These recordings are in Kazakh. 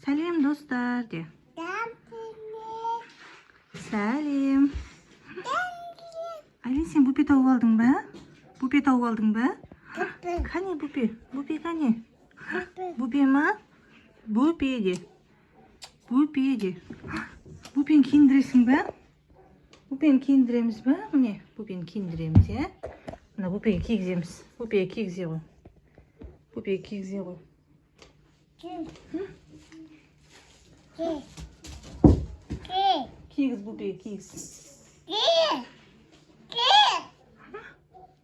Сәлем, достар, де. Сәлем. Айлин, сен бөпе тауып алдың ба? Бөпе тауып алдың ба? Кәне бөпе? Бөпе кәне? Бөпе ма? Бөпе де. Бөпе де. Бөпені киіндіресің ба? Бөпені киіндіреміз ба? Міне, бөпені киіндіреміз, иә? Мына бөпеге кигіземіз. Бөпеге кигізе ғой. Бөпеге кигізе ғой. Кигіз бөпеге, кигіз.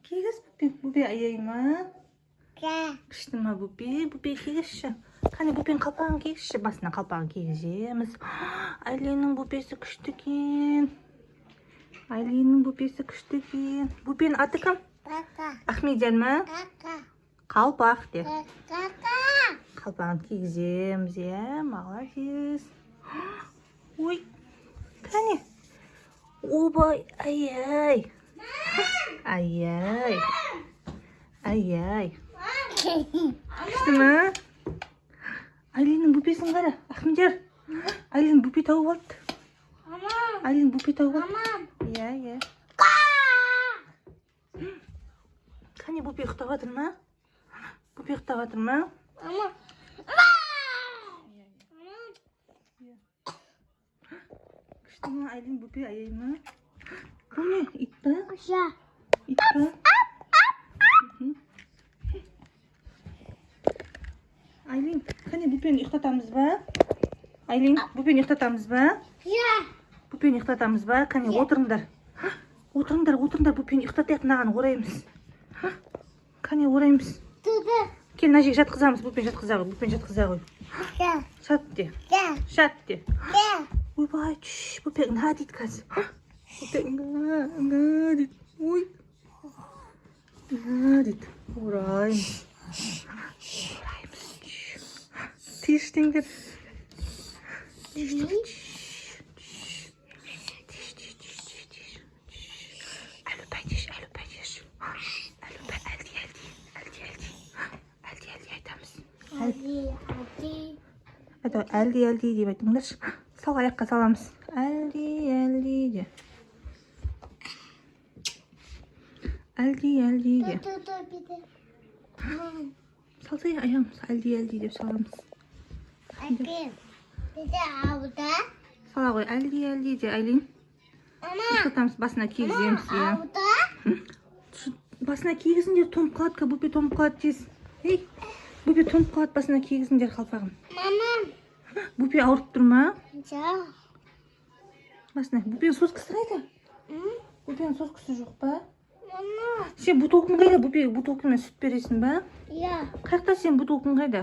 Кигіз бөпе. Бөпе аяй ма? Күшті ма бөпе? Бөпе кигізші. Қане, бөпенің қалпағын кигізші. Басына қалпағын кигіземіз. Айлиннің бөпесі күшті екен. Айлиннің бөпесі күшті екен. Бөпенің аты кім? Ахмедиян ма? Қалпақ де. Қалпағын кигіземіз, иә? Молодец. Ой, кәне. Ойбай, ай-ай. Ай-ай. Ай-ай. Күшті ма? Айлиннің бөпесін қара. Ахмедияр. Айлин бөпе тауып алды. Айлин бөпе тауып алды. Иә, иә. Кәне, бөпе ұйықтап жатыр ма? Бөпе ұйықтап жатыр ма? Күшті ма, Айлин, бөпе аяй ма? Бұл не, ит па? Ит па? Мхм. Айлин, кәне, бөпені ұйықтатамыз ба? Айлин, бөпені ұйықтатамыз ба? Бөпені ұйықтатамыз ба? Кәне, отырыңдар. Отырыңдар, отырыңдар, бөпені ұйықтатайық, мынаған ораймыз. Кәне, ораймыз. Кел, мына жерге жатқызамыз, бөпені жатқыза ғой, бөпені жатқыза ғой. Жат де. Жат де. Ойбай, түш, бөпе ыңа дейді қазір. Бөпе ыңа, ыңа дейді. Ой. Ыңа дейді. Ораймыз. Ораймыз. Тиіштеңдер. Тиіш, тиіш, тиіш, тиіш, тиіш. Әліпай деші, әліпай деші. Әліпай, әлди, әлди, әлди, әлди. Әлди, әлди айтамыз. Айта, әлди, әлди деп айтыңдаршы. Сал, аяққа саламыз. Әлди, әлди де. Әлди, әлди де. Салсай аяғымыз, әлди, әлди деп саламыз. Сала ғой, әлди, әлди де, Айлин. Ұйықтатамыз, басына кигіземіз, иә. Басына кигізіңдер, тоңып қалады, бөпе тоңып қалады тез. Ей, бөпе тоңып қалады, басына кигізіңдер қалпағын. Бөпе ауырып тұр ма? Басына. Бөпенің соскасы қайда? Бөпенің соскасы жоқ па? Сен бутылкаң қайда? Бөпеге бутылкамен сүт бересің ба? Қаяқта сен бутылкаң қайда?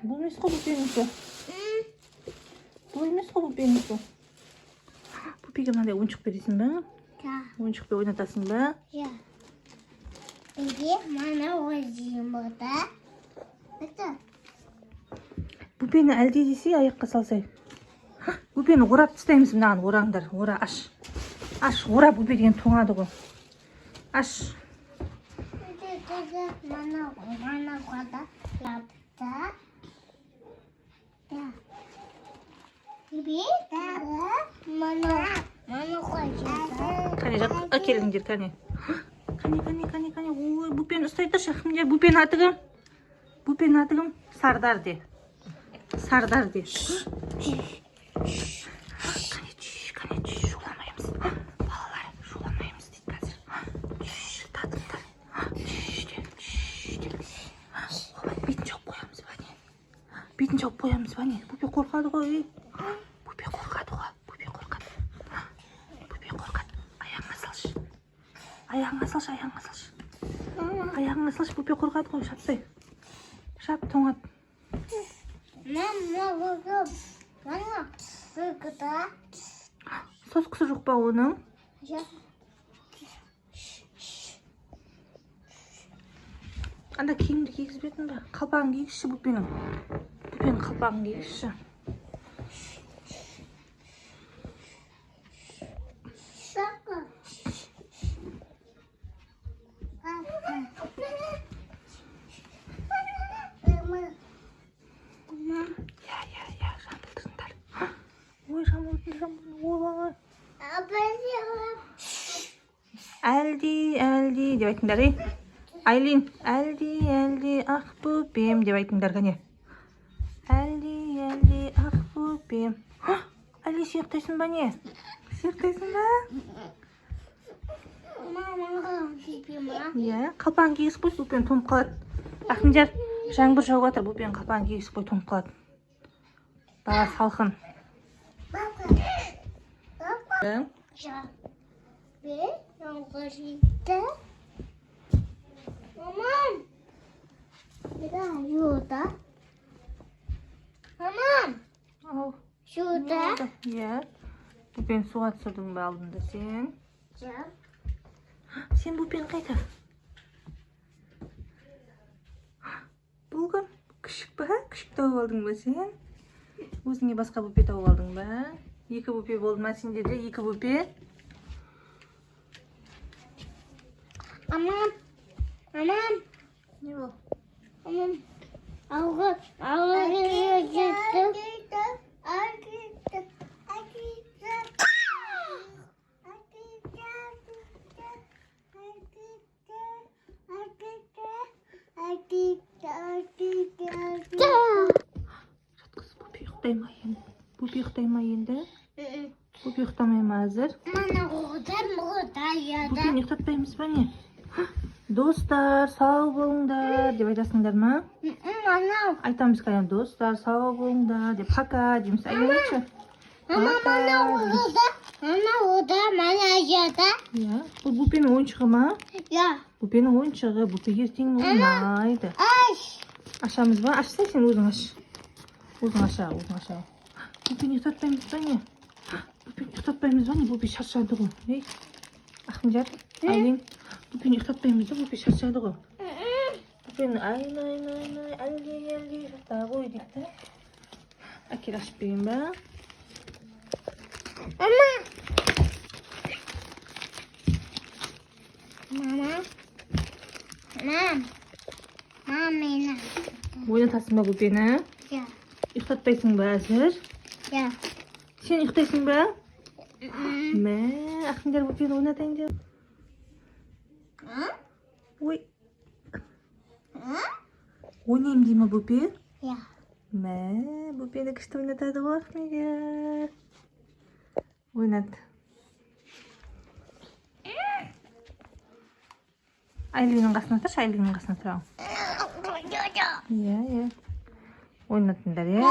Бұл емес қой бөпенікі. Бұл емес қой бөпенікі. Бөпеге мынандай ойыншық бересің ба? Ойыншықпен ойнатасың ба? Бөпені әлде десе аяққа салсай. Бөпені орап тастаймыз, мынаған ораңдар. Ора, аш. Аш, ора, бөпе деген тоңады ғой. Аш. Кәне, жат, әкеліңдер, кәне. Кәне, кәне, кәне, кәне. Ой, бөпені ұстай тұршы, Ахмедияр. Бөпенің аты кім? Бөпенің аты кім? Сардар де. Сардар де. Кәне, түш, кәне, түш, шуламаймыз. Балалар, шуламаймыз дейді қазір. Түш, татыңдар. Түш де, түш де. Ойбай, бетін жауып қоямыз ба, не? Бетін жауып қоямыз ба, не? Бөпе қорқады ғой, ей. Бөпе қорқады ғой, бөпе қорқады. Бөпе қорқады. Аяғыңа салшы. Аяғыңа салшы, аяғыңа салшы. Аяғыңа салшы, бөпе қорқады ғой, жапсай. Жап, тоңады. Соскасы жоқ па оның? Анда киімді кигізбедің ба? Қалпағын кигізші бөпенің. Бөпенің қалпағын кигізші. деп айтыңдар, ей. Айлин, әлди, әлди, ақ бөпем деп айтыңдар, кәне. Әлди, әлди, ақ бөпем. Әлди, сен ұйықтайсың ба, не? Сен ұйықтайсың ба? Иә, қалпағын кигізіп қойшы, бөпең тоңып қалады. Ахмедияр, жаңбыр жауып жатыр, бөпенің қалпағын кигізіп қой, тоңып қалады. Дала салқын. Мамам. Мамам. Ау. Сюда. Иә. Бөпені суға түсірдің бе алдында сен? Ja. Сен бөпең қайда? Бұл кім? Күшік па? Күшік тауып алдың ба сен? Өзіңе басқа бөпе тауып алдың ба? Екі бөпе болды ма сенде де? Екі бөпе? Мамам. Мамам. Не бұл? Мамам. Алға, алға кетті. Жатқыз, бөпе ұйықтай ма енді? Бөпе ұйықтай ма енді? Бөпе ұйықтамай ма әзір? Бөпені ұйықтатпаймыз ба не? Достар, сау болыңдар деп айтасыңдар ма? Айтамыз кәдімгі, достар, сау болыңдар деп, пока дейміз. Айтшы. Пока дейміз. Иә, бұл бөпенің ойыншығы ма? Бөпенің ойыншығы, бөпе ертең ойнайды. Ашамыз ба? Ашсай сен өзің аш. Өзің аша, өзің аша. Бөпені ұйықтатпаймыз ба не? Бөпені ұйықтатпаймыз ба не? Бөпе шаршады ғой. Ей, Ахмедияр, Айлин, бөпені ұйықтатпаймыз да, бөпе шаршады ғой. Бөпені айна, айна, айна, әлде, әлде жата ғой дейді да. Әкел, ашып берейін ба? Мама. Мам. Мамина. Ойнатасың ба бөпені? Я. Ұйықтатпайсың ба әзір? Я. Сен ұйықтайсың ба? Мә, Ахмедияр бөпені ойнатайын деп. Ой. Ойнаймын дей ма бөпе? Я. Мә, бөпені күшті ойнатады ғой Ахмедияр. Ойнат. Айлиннің қасына тұршы, Айлиннің қасына тұра. Иә, иә. Ойнатыңдар, иә.